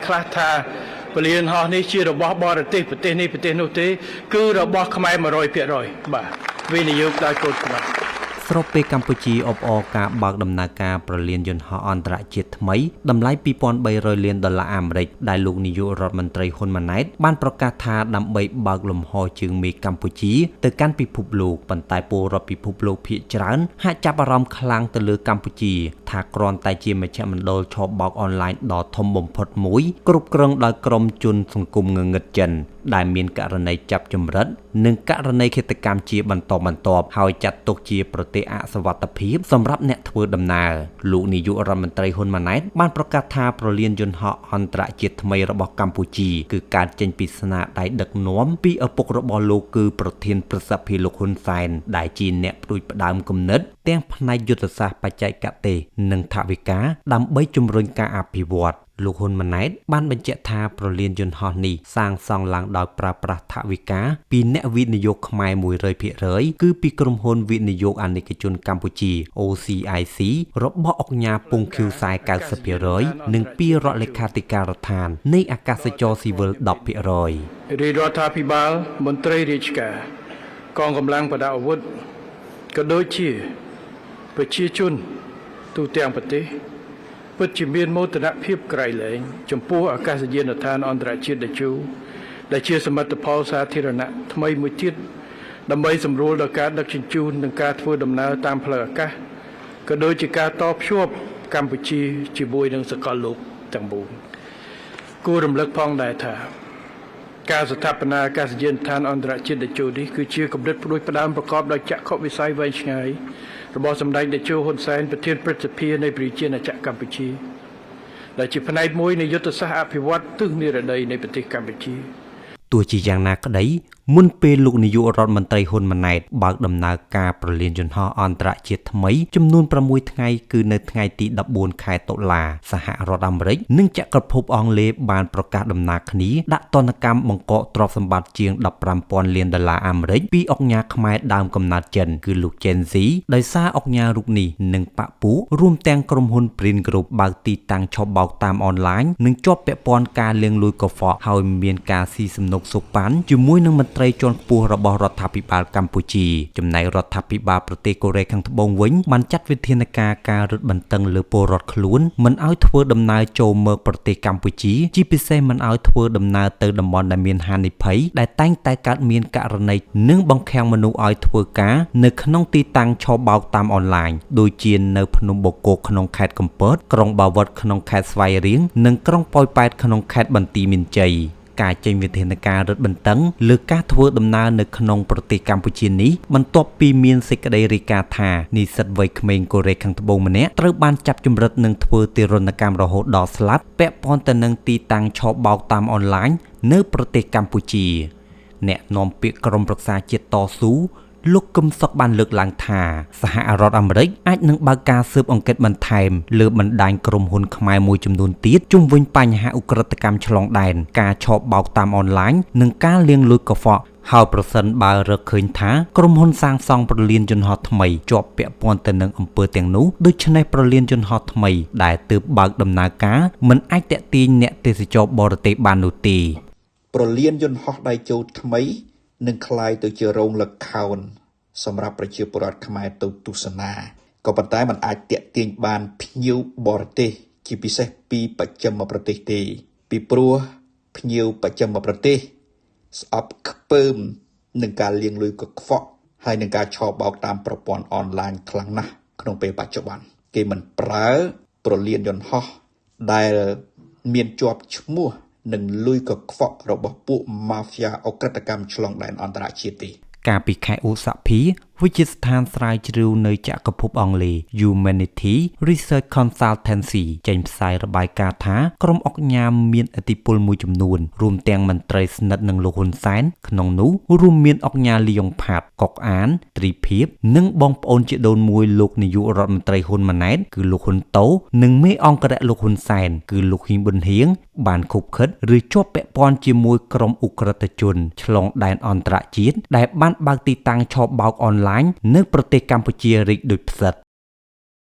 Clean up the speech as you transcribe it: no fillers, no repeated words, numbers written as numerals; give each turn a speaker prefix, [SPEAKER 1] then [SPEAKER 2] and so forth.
[SPEAKER 1] ខ្លះថាព្រលានហោះនេះជារបស់បរទេសប្រទេសនេះប្រទេសនោះទេ គឺរបស់ខ្មែរ100%បាទវិនិយោគដោយកូនខ្មែរ
[SPEAKER 2] ស្របពេលកម្ពុជាអបអរការបើកដំណើរការព្រលានយន្តហោះអន្តរជាតិថ្មីតម្លៃ2300លានដុល្លារអាមេរិកដែលលោកនាយករដ្ឋមន្ត្រីហ៊ុនម៉ាណែតបានប្រកាសថាដើម្បីបើកលំហជើងមេឃកម្ពុជាទៅកាន់ពិភពលោកប៉ុន្តែពលរដ្ឋពិភពលោកភាគច្រើនហាក់ចាប់អារម្មណ៍ខ្លាំងទៅលើកម្ពុជាថាគ្រាន់តែជាមជ្ឈមណ្ឌលឆបោកអនឡាញដ៏ធំបំផុតមួយគ្រប់គ្រងដោយក្រុមជនសង្គមងងឹតចិនដែលមានករណីចាប់ចម្រិតនិងករណីឃាតកម្មជាបន្តបន្ទាប់ហើយចាត់ទុកជាប្រទេសអសុវត្ថិភាពសម្រាប់អ្នកធ្វើដំណើរលោកនាយករដ្ឋមន្ត្រីហ៊ុនម៉ាណែតបានប្រកាសថាព្រលានយន្តហោះអន្តរជាតិថ្មីរបស់កម្ពុជាគឺកើតចេញពីស្នាដៃដឹកនាំពីឪពុករបស់លោកគឺប្រធានព្រឹទ្ធសភាលោកហ៊ុនសែនដែលជាអ្នកផ្ដួចផ្ដើមគំនិតទាំងផ្នែកយុទ្ធសាស្ត្របច្ចេកទេសនិងថវិកាដើម្បីជំរុញការអភិវឌ្ឍលោកហ៊ុនម៉ាណែតបានបញ្ជាក់ថាព្រលានយន្តហោះនេះសាងសង់ឡើងដោយប្រើប្រាស់ថវិកាពីអ្នកវិនិយោគខ្មែរ100%គឺពីក្រុមហ៊ុនវិនិយោគអាណិកជនកម្ពុជា OCIC របស់ឧកញ៉ាពងខៀវសែ90%និងពីរដ្ឋលេខាធិការដ្ឋាននៃអាកាសចរស៊ីវិល10%
[SPEAKER 1] រាជរដ្ឋាភិបាលមន្ត្រីរាជការកងកម្លាំងប្រដាប់អាវុធក៏ដូចជាប្រជាជនទូទាំងប្រទេសពិតជាមានមោទនភាពក្រៃលែងចំពោះអាកាសយានដ្ឋានអន្តរជាតិតេជោដែលជាសមិទ្ធផលសាធារណៈថ្មីមួយទៀតដើម្បីសម្រួលដល់ការដឹកជញ្ជូននិងការធ្វើដំណើរតាមផ្លូវអាកាសក៏ដូចជាការតភ្ជាប់កម្ពុជាជាមួយនឹងសកលលោកទាំងមូលគួររំលឹកផងដែរថាការស្ថាបនាអាកាសយានដ្ឋានអន្តរជាតិតេជោនេះគឺជាគំនិតផ្ដួចផ្ដើមប្រកបដោយចក្ខុវិស័យវែងឆ្ងាយរបស់សម្ដេចតេជោហ៊ុនសែនប្រធានព្រឹទ្ធសភានៃប្រជាណាចក្រកម្ពុជាដែលជាផ្នែកមួយនៃយុទ្ធសាស្ត្រអភិវឌ្ឍទិសនិរតីនៃប្រទេសកម្ពុជា
[SPEAKER 2] ទោះជាយ៉ាងណាក្តីមុនពេលលោកនាយករដ្ឋមន្ត្រីហ៊ុនម៉ាណែតបើកដំណើរការព្រលានយន្តហោះអន្តរជាតិថ្មីចំនួន6ថ្ងៃគឺនៅថ្ងៃទី14ខែតុលាសហរដ្ឋអាមេរិកនិងចក្រភពអង់គ្លេសបានប្រកាសដំណើរគ្នាដាក់ទណ្ឌកម្មបង្កកទ្រព្យសម្បត្តិជាង15,000លានដុល្លារអាមេរិកពីឧកញ៉ាខ្មែរដើមកំណើតចិនគឺលោក Chen Zhi ដោយសារឧកញ៉ារូបនេះនិងបក្សពួករួមទាំងក្រុមហ៊ុន Print Group បើកទីតាំងឆបោកតាមអនឡាញនិងជាប់ពាក់ព័ន្ធការលាងលុយកខ្វក់ហើយមានការស៊ីសំណុកសូកប៉ាន់ជាមួយនឹងមន្ត្រីជាន់ខ្ពស់របស់រដ្ឋាភិបាលកម្ពុជាចំណែករដ្ឋាភិបាលប្រទេសកូរ៉េខាងត្បូងវិញបានចាត់វិធានការការរឹតបន្តឹងលើពលរដ្ឋខ្លួនមិនឲ្យធ្វើដំណើរចូលមកប្រទេសកម្ពុជាជាពិសេសមិនឲ្យធ្វើដំណើរទៅតំបន់ដែលមានហានិភ័យដែលតែងតែកើតមានករណីនិងបង្ខាំងមនុស្សឲ្យធ្វើការនៅក្នុងទីតាំងឆបោកតាមអនឡាញដូចជានៅភ្នំបូកគោក្នុងខេត្តកំពតក្រុងបាវិតក្នុងខេត្តស្វាយរៀងនិងក្រុងប៉ោយប៉ែតក្នុងខេត្តបន្ទាយមានជ័យការចេញវិធានការរឹតបន្តឹងលើការធ្វើដំណើរនៅក្នុងប្រទេសកម្ពុជានេះបន្ទាប់ពីមានសេចក្តីរាយការណ៍ថានិស្សិតវ័យក្មេងកូរ៉េខាងត្បូងម្នាក់ត្រូវបានចាប់ជំរិតនិងធ្វើទារុណកម្មរហូតដល់ស្លាប់ពាក់ព័ន្ធទៅនឹងទីតាំងឆបោកតាមអនឡាញនៅប្រទេសកម្ពុជាអ្នកនាំពាក្យក្រុមប្រឹក្សាជាតិតស៊ូលោកកឹមសុខបានលើកឡើងថាសហរដ្ឋអាមេរិកអាចនឹងបើកការស៊ើបអង្កេតបន្ថែមលើបណ្ដាញក្រុមហ៊ុនខ្មែរមួយចំនួនទៀតជុំវិញបញ្ហាឧក្រិដ្ឋកម្មឆ្លងដែនការឆបោកតាមអនឡាញនិងការលាងលុយកខ្វក់ហើយប្រសិនបើរកឃើញថាក្រុមហ៊ុនសាងសង់ព្រលានយន្តហោះថ្មីជាប់ពាក់ព័ន្ធទៅនឹងអំពើទាំងនោះដូច្នេះព្រលានយន្តហោះថ្មីដែលទើបបើកដំណើរការមិនអាចទាក់ទាញអ្នកទេសចរបរទេសបាននោះទេ
[SPEAKER 3] ព្រលានយន្តហោះដៃជោថ្មីនឹងក្លាយទៅជារោងល្ខោនសម្រាប់ប្រជាពលរដ្ឋខ្មែរទៅទស្សនាក៏ប៉ុន្តែมันអាចទាក់ទាញបានភ្ញៀវបរទេសជាពិសេសពីបស្ចិមប្រទេសទេពីព្រោះភ្ញៀវបស្ចិមប្រទេសស្អប់ខ្ពើមនឹងការលាងលុយកខ្វក់ហើយនឹងការឆបោកតាមប្រព័ន្ធអនឡាញខ្លាំងណាស់ក្នុងពេលបច្ចុប្បន្នគេមិនប្រើព្រលានយន្តហោះដែលមានជាប់ឈ្មោះនិងលុយកខ្វក់របស់ពួកម៉ាហ្វៀឧក្រិដ្ឋកម្មឆ្លងដែនអន្តរជាតិទេ
[SPEAKER 2] កាលពីខែឧសភាវិទ្យាស្ថានស្រាវជ្រាវនៅចក្រភពអង់គ្លេស Humanity Research Consultancy ចេញផ្សាយរបាយការណ៍ថាក្រុមឧកញ៉ាមានឥទ្ធិពលមួយចំនួនរួមទាំងមន្ត្រីស្និទ្ធនឹងលោកហ៊ុនសែនក្នុងនោះរួមមានឧកញ៉ាលីយ៉ុងផាត់កុកអានទ្រីភាពនិងបងប្អូនជីដូនមួយលោកនាយករដ្ឋមន្ត្រីហ៊ុនម៉ាណែតគឺលោកហ៊ុនតូនិងមេអង្គរក្សលោកហ៊ុនសែនគឺលោកហ៊ីងប៊ុនហៀងបានខុបខិតឬជាប់ពាក់ព័ន្ធជាមួយក្រុមឧក្រិដ្ឋជនឆ្លងដែនអន្តរជាតិដែលបានបើកទីតាំងឆបោកអនឡាញនៅប្រទេសកម្ពុជារីកដូចផ្សិត។